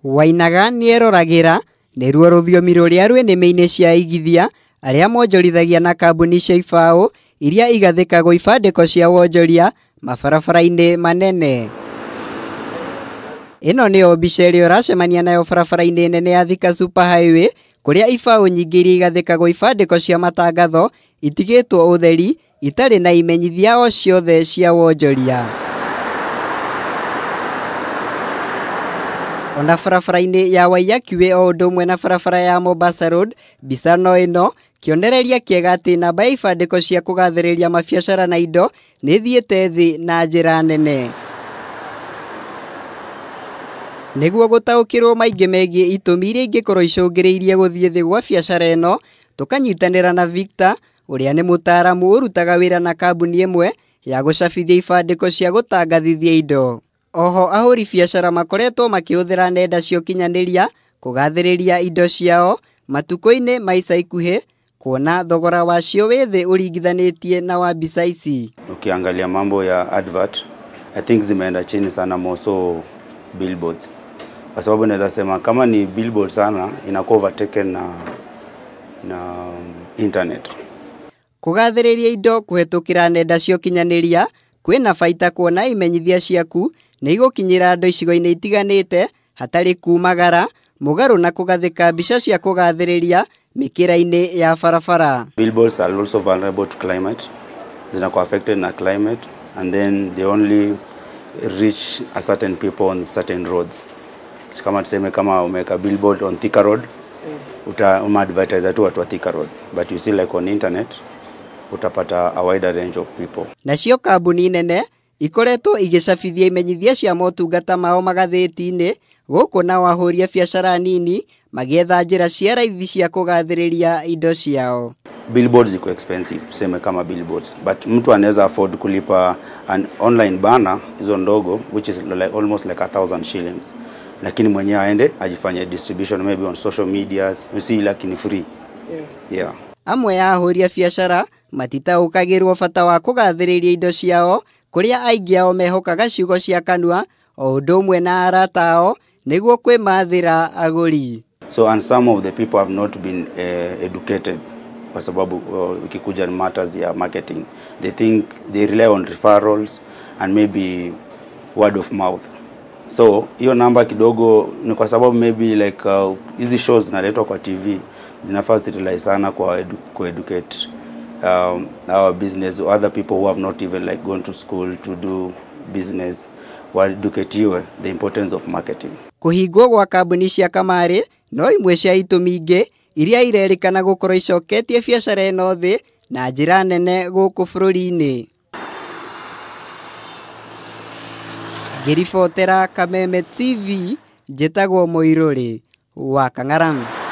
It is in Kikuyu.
Wainaga nĩeroragĩra nĩruo rũthiomi rũrĩa rwĩ nĩmĩ-inĩ cia igithia arĩa monjorithagia na kambuni cia ibaũ iria igathĩkagwo ibandĩko cia wonjoria mabarabara-inĩ manene. Ĩno nĩyo mbica ĩrĩa ũracemania nayo barabara-inĩ nene ya Thika Super Highway kũrĩa ibaũ nyingĩ iria igathĩkagwo ibandĩko cia matangatho itigĩtwo ũtheri itarĩ na imenyithia o ciothe cia wonjoria. Ona barabara-inĩ ya Waiyaki Way o ũndũ ũmwe na barabara ya Mombasa Road, mbica no ĩno kĩonereria kĩega atĩ namba ya ibandĩko cia kũgathĩrĩria mabiacara na indo nĩ ĩthiĩte thĩ na njĩra nene. Nĩguo gũtaũkĩrwo maingĩ megiĩ itũmi iria ingĩkorwo icũngĩrĩirie gũthiĩ thĩ gwa biacara ĩno, tũkanyitanĩra na Victor ũrĩa nĩ mũtaaramu ũrutaga wĩra na kambuni ĩmwe ya gũcabithia ibandĩko cia gũtangathithia indo. Oho ahũri biacara makoretwo makĩhũthĩra nenda cia ũkinyanĩria kũgathĩrĩria indo ciao matukũ-inĩ ma ica ikuhĩ kuona thogora wacio wĩ thĩ ũringithanĩtie na wa mbica ici. Ukiangalia mambo ya advert, I think zimeenda chini sana, more so billboards. Kwa sababu naweza sema kama ni billboard sana inakuwa overtaken na internet. Kũgathĩrĩria indo kũhetũkĩra nenda cia ũkinyanĩria kwĩna baita kuona imenyithia ciaku nĩ igũkinyĩra andũ icigo-inĩ itiganĩte hatarĩ kumagara mũgarũ na kũgathĩka mbica cia kũgathĩrĩria mĩkĩra-inĩ ya barabara. Billboards are also vulnerable to climate. Zinakuwa affected na climate and then they only reach a certain people on certain roads. Kama tuseme kama umeweka billboard on Thika Road, uta advertise tu watu wa Thika Road. But you see like on internet utapata a wider range of people. Nacio kambuni nene ikoretwo igĩcabithia imenyithia cia motungata mao magathĩti-inĩ gũkũ nao ahũri a biacara nini magĩetha njĩra cia raithi cia kũgathĩrĩria indo ciao. Billboards ziko expensive, tuseme kama billboards, but mtu anaweza afford kulipa an online banner hizo ndogo which is like almost like 1,000 shillings, lakini mwenyewe aende ajifanye distribution maybe on social medias, you see, like ni free. Yeah. Amwe a ahũri a biacara matitaũkagĩrwo bata wa kũgathĩrĩria indo ciao kũrĩa aingĩ ao mehokaga ciugo cia kanua o ũndũ ũmwe na arata ao nĩguo kwĩmathĩra agũri. So and some of the people have not been educated kwa sababu ikikuja matters ya marketing, they think they rely on referrals and maybe word of mouth. So hiyo namba kidogo ni kwa sababu maybe like hizi shows zinaletwa kwa TV zinafaa zirely sana kwa educate our business, other people who have not even like gone to school to do business, waeducatiwe the importance of marketing. Kũhingwo gwa kambuni cia kamarĩ no imwe cia itũmi ingĩ iria irerĩkana gũkorwo icoketie biacara ĩno thĩ na njĩra nene gũkũ bũrũri-inĩ. Ngĩribotera Kameme TV, njĩtagwo Mũirũrĩ wa Kang'ara.